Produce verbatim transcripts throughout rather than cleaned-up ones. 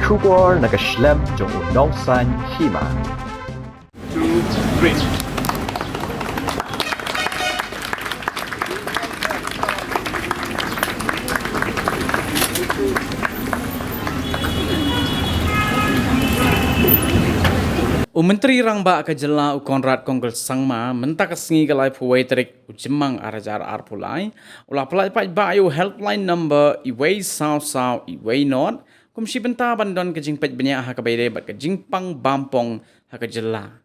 Khubor na ka shlem jong u nongsan hima. U Myntri Rangbah ka jylla u Conrad Kongkal Sangma mynta ka sngi ka laiphew wei tarik u Jymmang ar hajar arphew lai u la pyllait paidbah ïa u helpline number uwei saw saw uwei not kum shi bynta ban don ka jingpeit bniah ha kaba ïadei bad ka jingpang bampong ha ka jylla.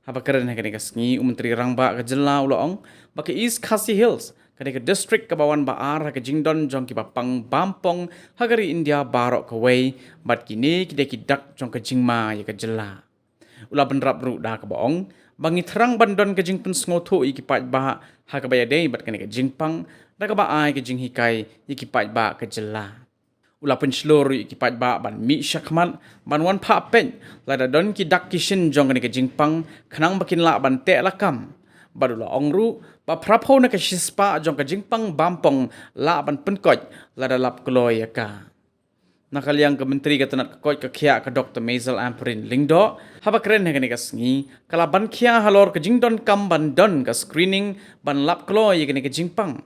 Haba kren ha kane ka sngi u Myntri Rangbah ka jylla u la ong ba ka East Khasi Hills ka dei ka district kaba wan ba ar ha ka jingdon jong kiba pang bampong ha ka ri India baroh kawei bad kine ki dei ki dak jong ka jingma ïa ka jylla. U la bynrap ruh da kaba ong ba ngi thrang ban don ka jingpynsngewthuh ïa ki paidbah ha kaba ïadei bad kane ka jingpang da kaba ai ka jinghikai ïa ki paidbah ka jylla. U la pynshlur ïa ki paidbah ban mih shakhmat ban wan phah peit lada don ki dak ki shin jong kane ka jingpang khnang ba kin lah ban teh lakam. Bad u la ong ruh ba phraphew na ka shispah jong ka jingpang bampong lah ban pynkoit lada lap kloi ïa ka. Na ka liang ka Myntri ka tnat ka koit ka khiah ka Doktor Maisel Ampareen Lyngdoh haba kren ha kane ka sngi ka la ban khia halor ka jingdonkam ban don ka screening ban lap kloi ïa kane ka jingpang.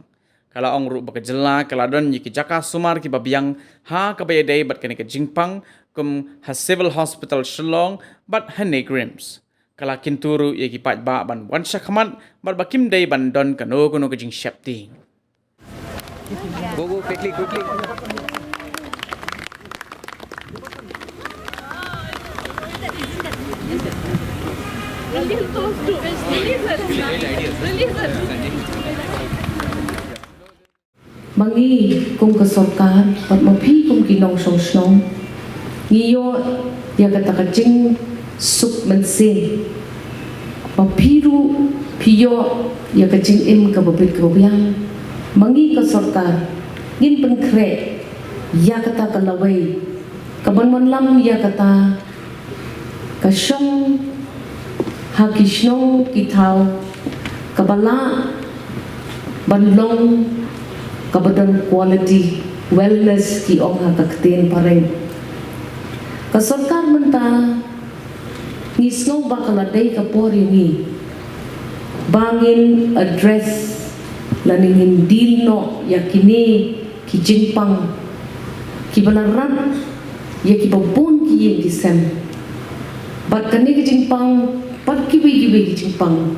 Ka la ong ruh ba ka jylla ka la don ïa ki jaka sumar kiba biang ha kaba ïadei bad kane ka jingpang kum ha Civil Hospital Shillong bad ha NEIGRIHMS. Ka la kyntu ruh ïa ki paidbah ban wan shakhmat bad ba kim dei ban don kano kano ka jingsheptieng. Go, go, quickly, quickly. Ma ngi kum ka sorkar bad ma phi kum ki nongshong shnong ngi ïoh ïa kata ka jingsuk mynsiem. Ma phi ruh phi ïoh ïa ka jingim kaba bit kaba biang. Ma ngi ka sorkar ngin pynkhreh ïa kata ka lawei kaban wanlam ïa kata ka shong ha ki shnong ki thaw kaba lah ban long kaba don quality wellness ki ong ha ka ktien phareng. Ka sorkar mynta ngi sngew ba ka la dei ka por ïa ngi ba ngin address lane ngin deal noh ïa kine ki jingpang kiba la rat ïa kiba bun ki ïing ki sem. Bad kane ka jingpang bad kiwei kiwei ki jingpang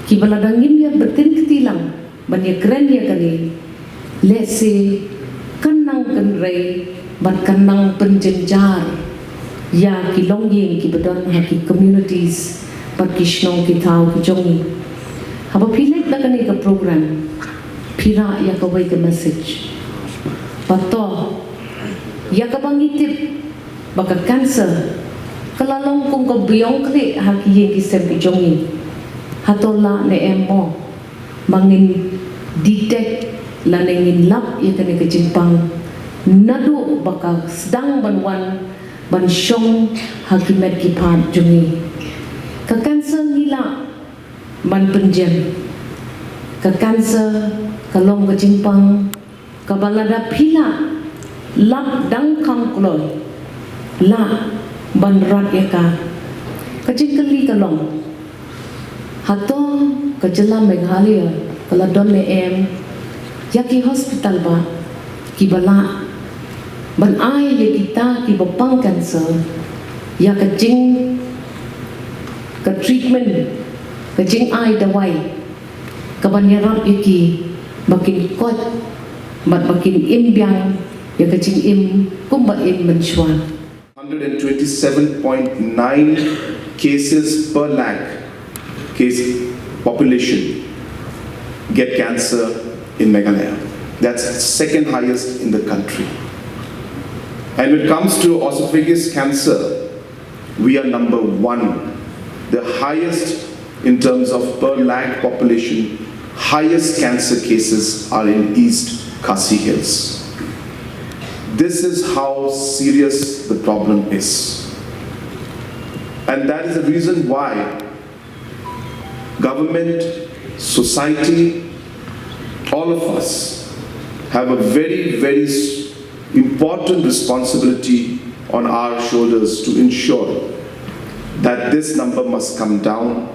kiba la dang ngim ïa bteng kti lang ban ïa kren ïa kane lehse kan nang kynrei bad kan nang pynjynjar ïa ki longïing kiba don ha ki communities bad ki shnong ki thaw ki jong ngi. Haba phi leit na kane ka program phi rah ïa kawei ka message. Ba to ïa kaba ngi tip ba ka cancer ka la long kum ka biang klik ha ki ïing ki sem ki jong ngi. Hato lah ne em mo ma ngin detect lane ngin lap ïa kane ka jingpang naduh ba ka sdang ban wan ban shong ha ki met ki phad jong ngi. Ka cancer ngi lah ban pynjem. Ka cancer ka long ka jingpang kaba lada phi lah lap dang kham kloi lah ban rat ïa ka. Ka jingkylli ka long hato ka jylla Meghalaya ka la don ne em ïa ki hospital ba kiba lah ban ai ïa kita kiba pang cancer ïa ka jing ka treatment ka jingai dawai kaban ïarap ïa ki ba kin koit bad ba kin im biang ïa ka jingim kumba im mynshuwa. Hundred and twenty-seven point nine cases per lakh case population get cancer in Meghalaya. That's second highest in the country. And when it comes to esophagus cancer, we are number one, the highest in terms of per lakh population, highest cancer cases are in East Khasi Hills. This is how serious the problem is. And that is the reason why government, society, all of us have a very, very s- important responsibility on our shoulders to ensure that this number must come down.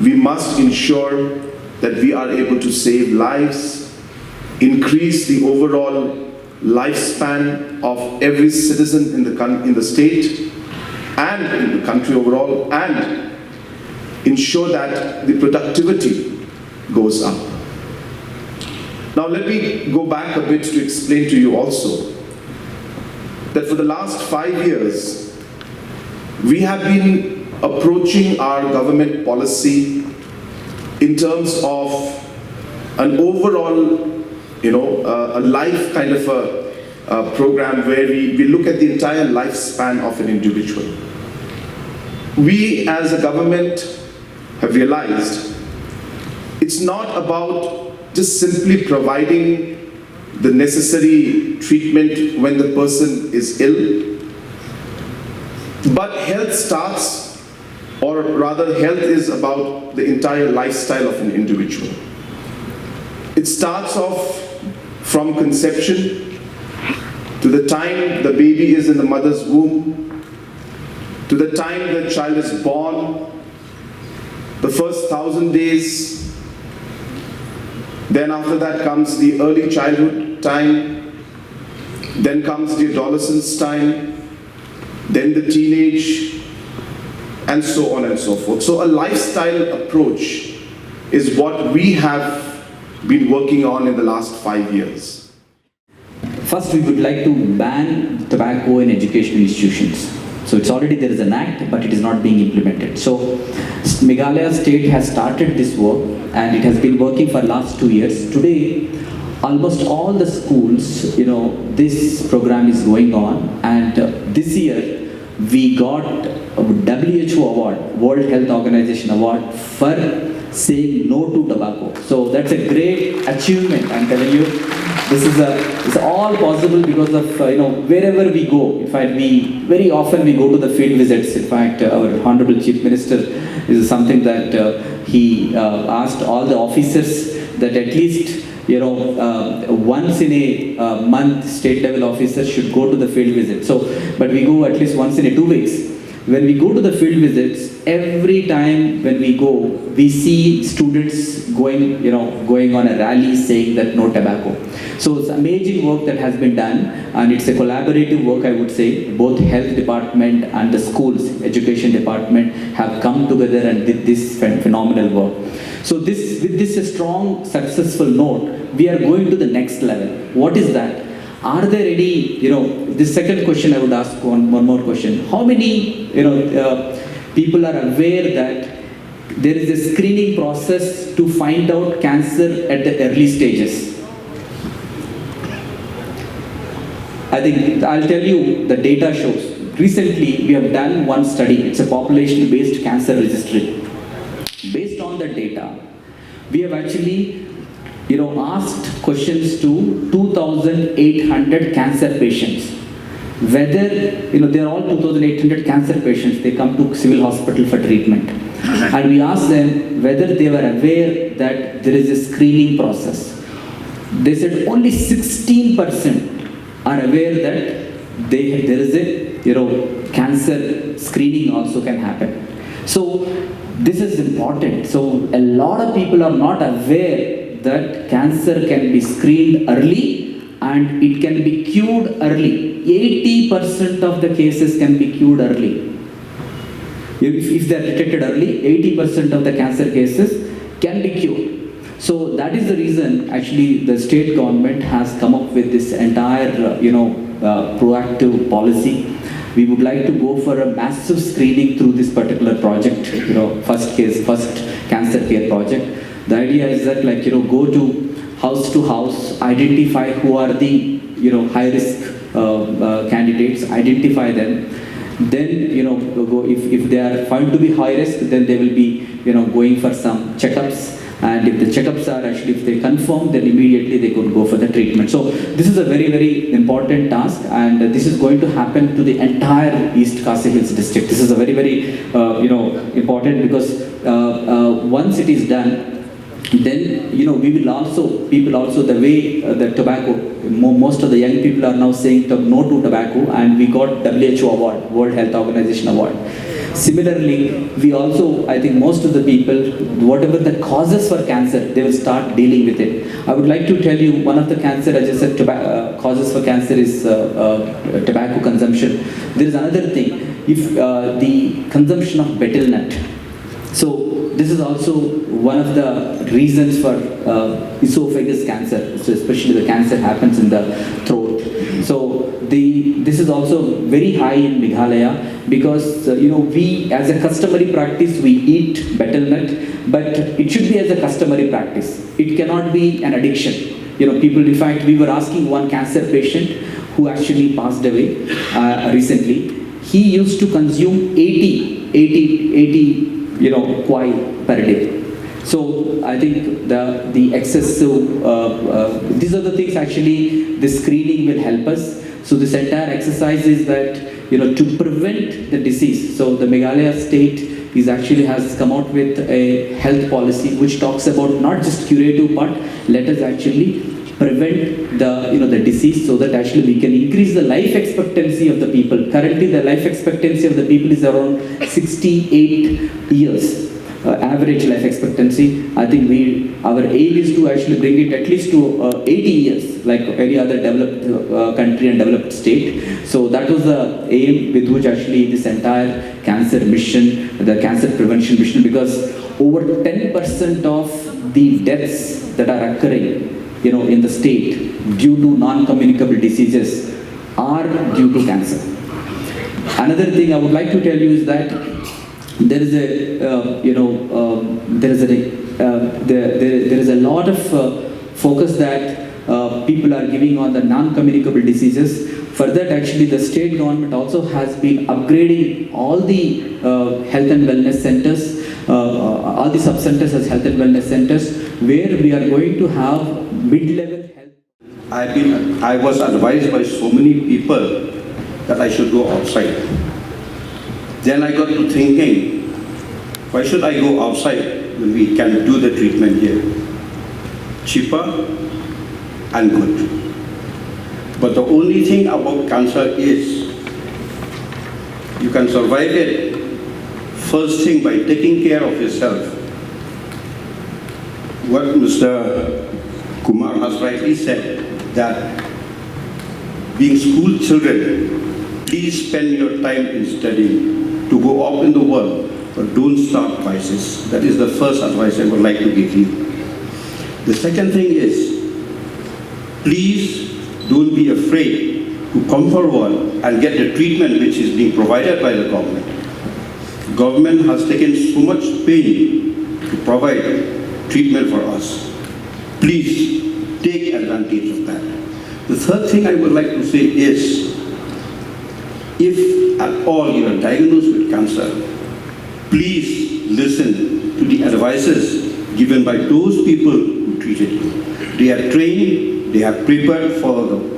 We must ensure that we are able to save lives, increase the overall lifespan of every citizen in the, in the state and in the country overall, and ensure that the productivity goes up. Now, let me go back a bit to explain to you also that for the last five years, we have been approaching our government policy in terms of an overall, you know, uh, a life kind of a, a program where we, we look at the entire lifespan of an individual. We as a government have realized it's not about just simply providing the necessary treatment when the person is ill, but health starts, or rather, health is about the entire lifestyle of an individual. It starts off from conception to the time the baby is in the mother's womb, to the time the child is born, the first thousand days. Then after that comes the early childhood time. Then comes the adolescence time. Then the teenage, and so on and so forth. So a lifestyle approach is what we have been working on in the last five years. First, we would like to ban tobacco in educational institutions. So it's already there is an act, but it is not being implemented. So Meghalaya state has started this work, and it has been working for last two years. Today, almost all the schools, you know, this program is going on, and uh, this year we got a W H O award, World Health Organization award, for saying no to tobacco. So that's a great achievement, I'm telling you. This is a, it's all possible because of, uh, you know, wherever we go. In fact, we, very often we go to the field visits. In fact, uh, our Honorable Chief Minister is something that uh, he uh, asked all the officers that at least, you know, uh, once in a uh, month, state level officers should go to the field visit. So, but we go at least once in a two weeks. When we go to the field visits, every time when we go, we see students going, you know, going on a rally saying that no tobacco. So it's amazing work that has been done, and it's a collaborative work, I would say. Both health department and the schools education department have come together and did this phenomenal work. So this, with this strong, successful note, we are going to the next level. What is that? Are there any, you know, the second question I would ask, one, one more question. How many, you know, uh, people are aware that there is a screening process to find out cancer at the early stages? I think I'll tell you, the data shows. Recently, we have done one study. It's a population-based cancer registry. Based on the data, we have actually, you know, asked questions to two thousand eight hundred cancer patients. Whether, you know, they're all two thousand eight hundred cancer patients, they come to civil hospital for treatment. And we asked them whether they were aware that there is a screening process. They said only sixteen percent are aware that they, there is a, you know, cancer screening also can happen. So this is important. So a lot of people are not aware that cancer can be screened early and it can be cured early. Eighty percent of the cases can be cured early. If, if they are detected early, eighty percent of the cancer cases can be cured. So that is the reason actually the state government has come up with this entire, uh, you know, uh, proactive policy. We would like to go for a massive screening through this particular project, you know, first case, first cancer care project. The idea is that, like, you know, go to house to house, identify who are the, you know, high risk uh, uh, candidates, identify them. Then, you know, go, if, if they are found to be high risk, then they will be, you know, going for some checkups. And if the checkups are actually, if they confirm, then immediately they could go for the treatment. So this is a very, very important task, and this is going to happen to the entire East Khasi Hills district. This is a very, very, uh, you know, important because uh, uh, once it is done, Then, you know, we will also, people also, the way uh, the tobacco, mo- most of the young people are now saying to- no to tobacco, and we got W H O award, World Health Organization award. Similarly, we also, I think most of the people, whatever the causes for cancer, they will start dealing with it. I would like to tell you one of the cancer, as I said, toba- uh, causes for cancer is uh, uh, tobacco consumption. There is another thing, if uh, the consumption of betel nut. So this is also one of the reasons for uh, esophagus cancer. So especially the cancer happens in the throat. So the this is also very high in Meghalaya because uh, you know we as a customary practice we eat betel nut, but it should be as a customary practice. It cannot be an addiction. You know, people. In fact, we were asking one cancer patient who actually passed away uh, recently. He used to consume eighty, eighty, eighty, you know, kwai per day. So I think the the excessive. Uh, uh, these are the things actually the screening will help us. So this entire exercise is that you know to prevent the disease. So the Meghalaya state is actually has come out with a health policy which talks about not just curative but let us actually prevent the you know the disease so that actually we can increase the life expectancy of the people. Currently, the life expectancy of the people is around sixty-eight years, uh, average life expectancy. I think we our aim is to actually bring it at least to uh, eighty years, like any other developed uh, country and developed state. So that was the aim with which actually this entire cancer mission, the cancer prevention mission, because over ten percent of the deaths that are occurring, you know, in the state due to non-communicable diseases are due to cancer. Another thing I would like to tell you is that there is a, uh, you know, um, there is a, uh, there, there, there is a lot of uh, focus that uh, people are giving on the non-communicable diseases. For that, actually, the state government also has been upgrading all the uh, health and wellness centers, uh, uh, all the sub-centers as health and wellness centers, where we are going to have mid-level health. I've been, I was advised by so many people that I should go outside. Then I got to thinking, why should I go outside when we can do the treatment here? Cheaper and good. But the only thing about cancer is you can survive it first thing by taking care of yourself. What Mister Kumar has rightly said, that being school children, please spend your time in studying to go up in the world, but don't start vices. That is the first advice I would like to give you. The second thing is, please don't be afraid to come forward and get the treatment which is being provided by the government. Government has taken so much pain to provide treatment for us. Please take advantage of that. The third thing I would like to say is, if at all you are diagnosed with cancer, please listen to the advices given by those people who treated you. They are trained, they are prepared for the,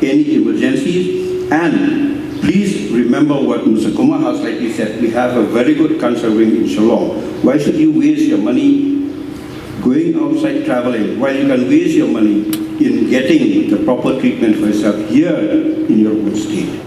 any emergencies, and please remember what Mister Kumar has rightly said. We have a very good cancer wing in Shillong. Why should you waste your money going outside traveling while you can waste your money in getting the proper treatment for yourself here in your own state?